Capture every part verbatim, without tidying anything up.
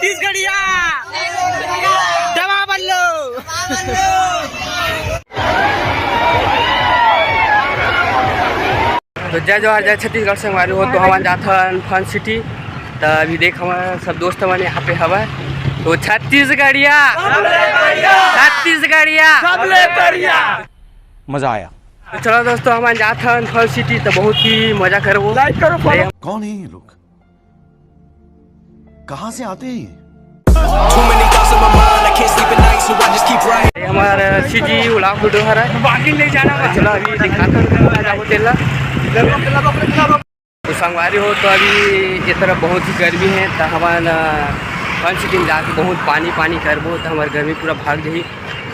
छत्तीसगढ़िया दबा बल्लो। तो जय जोहार, जय छत्तीसगढ़ संगवारी हो। तो हमन जाथन फन सिटी। तो अभी देख, हमर सब दोस्त मन यहाँ पे हवय। तो छत्तीसगढ़िया, छत्तीसगढ़िया, सबले बढ़िया। मजा आया। तो चलो दोस्तों, हमन जाथन फन सिटी, तो बहुत ही मजा करबो। लाइक करो, फॉलो। कौन है ये लोग? कहाँ से आते हैं ये? ये हमारा सीजी उलाव वीडियो हरा। बाकी ले जाना बा। चलो अभी दिखाता हूँ, जाबो तेला। तो संगवारी हो, तो अभी ये तरफ बहुत ही गर्मी है, तो हमन, अ, फन सिटी में जाके बहुत पानी पानी करबो, तो हमार गर्मी पूरा भाग जाही।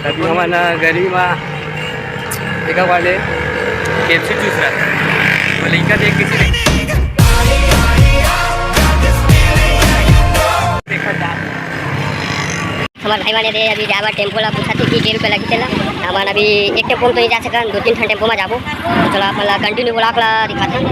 अभी हमन, अ, गर्मी में एक वाले पेप्सी जूस रहता है, वो लइका देख के देखा जा। हमार भाई माने दे अभी जाए बर टेम्पो ला पूछा थे कि के रुपया लगही तेला। हमन अभी एक टेम्पो में तो नहीं जा सकन, दो तीन ठन टेम्पो में जाबो। तो चलो आप मन ला कंटिन्यू ब्लॉग ला दिखाथन।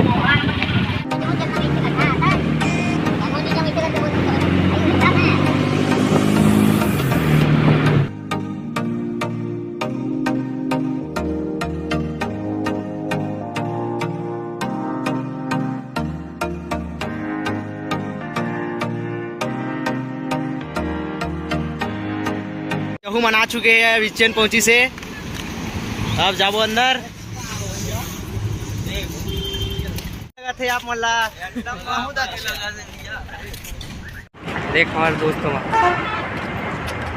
कहूँ मना चुके हैं, अभी चेन पहुंची से। अब जाबो अंदर। लगत है आप मन ला। एकदम बहुत अच्छा। देख हमारे दोस्तों में,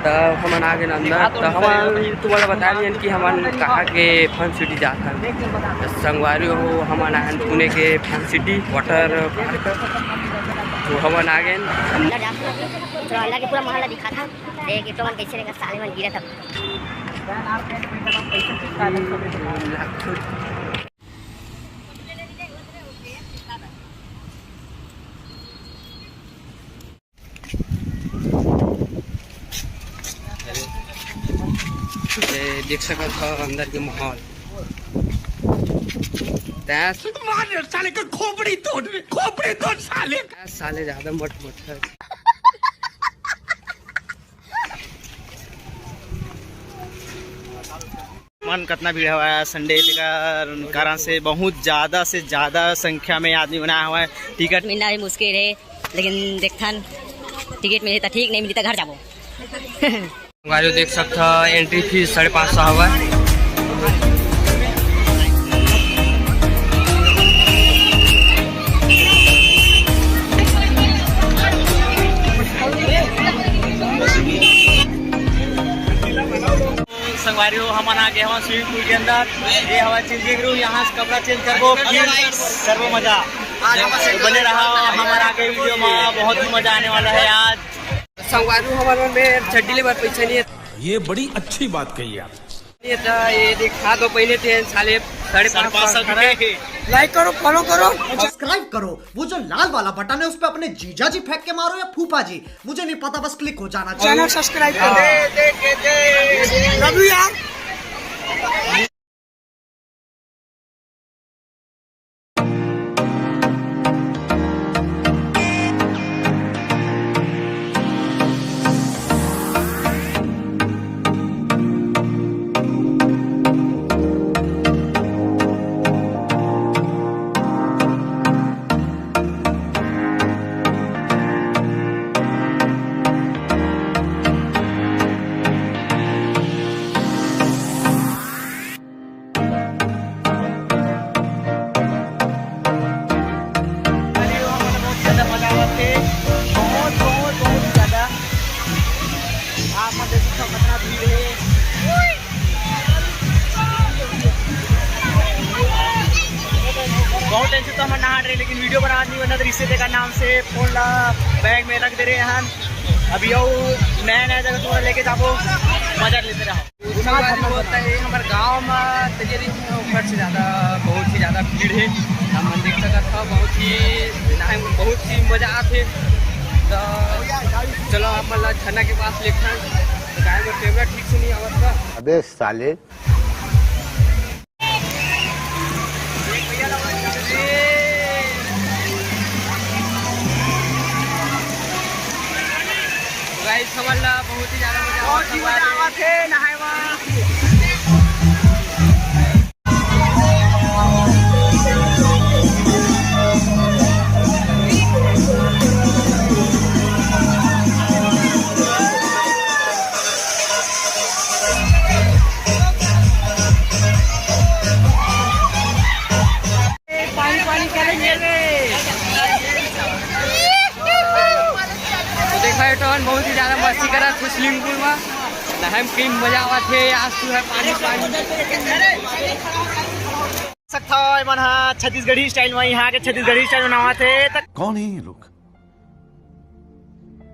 तब हमन आ गए अंदर। तो हमन तुम्हारा बता दियन कि हमन कहाँ के फन सिटी जात हन। तो संगवारी हो, हमन आए हन पुणे के फन सिटी वाटर पार्क। तो हमन आ गए अंदर। थोड़ा अंदर के पूरा महल दिखा था। देख, ये तो मन कैसे रहेगा, साले मन गिरा था। ये देख सकत हो अंदर के माहौल। तैं मार साले के खोपड़ी तोड़, खोपड़ी तोड़ साले। तैं साले ज्यादा मत मत कर। मन कतना भीड़ हवय संडे के कारण से, बहुत ज्यादा से ज्यादा संख्या में आदमी मन आए हवय। टिकट मिलना भी मुश्किल है, लेकिन देखथन, टिकट मिलही त ठीक, नहीं मिलही त घर जाबो। संगवारी हो, देख सकत ह, एंट्री फीस साढ़े पाँच सौ हवय। संगवारी हो, हमन आ गए हवन स्विमिंग पूल के अंदर। ये हवा चेंजिंग रूम, यहाँ से कपड़ा चेंज करबो, फिर करबो मजा। बने रहा हमारा आगे वीडियो में, बहुत ही मजा आने वाला है आज। संगवारी हो, हमर मन में चड्डी ले बर पैसा नहीं है। ये बड़ी अच्छी बात कही आप। ये तो ये दिखा दो पहले थे साले साढ़े पाँच सौ खड़ा है। लाइक करो, फॉलो करो, सब्सक्राइब करो। वो जो लाल वाला बटन है, उस पे अपने जीजा जी फेंक के मारो या फूफा जी, मुझे नहीं पता, बस क्लिक हो जाना चाहिए। चैनल सब्सक्राइब करो। हाँ। Love you यार। अरे, वहाँ पर बहुत ज्यादा मजा आवत हे, बहुत, बहुत, बहुत ज्यादा। आप मन देख सकथव, कितना भीड़ हे। बहुत टाइम से तो हमन नहा रहे, लेकिन वीडियो बनावत नहीं बनत रिहिसे, तेकर नाम से फोन ला बैग में रख दे रहे हन। अभी अउ नया नया जगह तुम्हारा लेके जाबो, मजा लेते रहो। संगवारी हो, त ये हमर गांव म तरिया नहीं है, ऊपर से ज्यादा, बहुत ही ज्यादा भीड़ है। हमन देख सकत हव, बहुत ही, बहुत ही मजा आथे। तो चलो, आप मन ला झरना के पास लेथन। तो गाय में कैमरा ठीक से नहीं आवत का। अबे साले। इस हमन ला बहुत ही ज्यादा मजा आवत हे नहाए मा। पानी पानी करेंगे रे। तो देखा, ये टोन बहुत ही ज्यादा मस्ती करा था स्विमिंग पूल में। नहाए में कई मजा आवत हे, आज तो है पानी पानी। सकता है मन हा छत्तीसगढ़ी स्टाइल में, यहाँ के छत्तीसगढ़ी स्टाइल में नहावत हे। त कौन है ये लोग?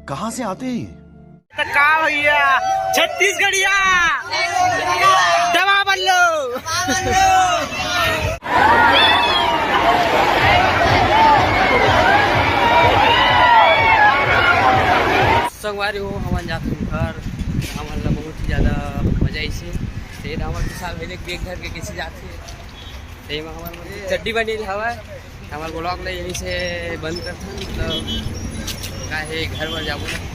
कहाँ से आते हैं ये? त का भैया, छत्तीसगढ़िया दबा बल्लो। संगवारी हो, हमन जात हन घर। हमन ला बहुत ही ज्यादा मजा आइसे। ते हमर विशाल भाई देख, बैग धर के कैसे जात हे। ते एमा हमर मन के चड्डी बने हवय। हमर ब्लॉग ला यहीं से बंद करथन, मतलब का हे, घर बर जाबो ना।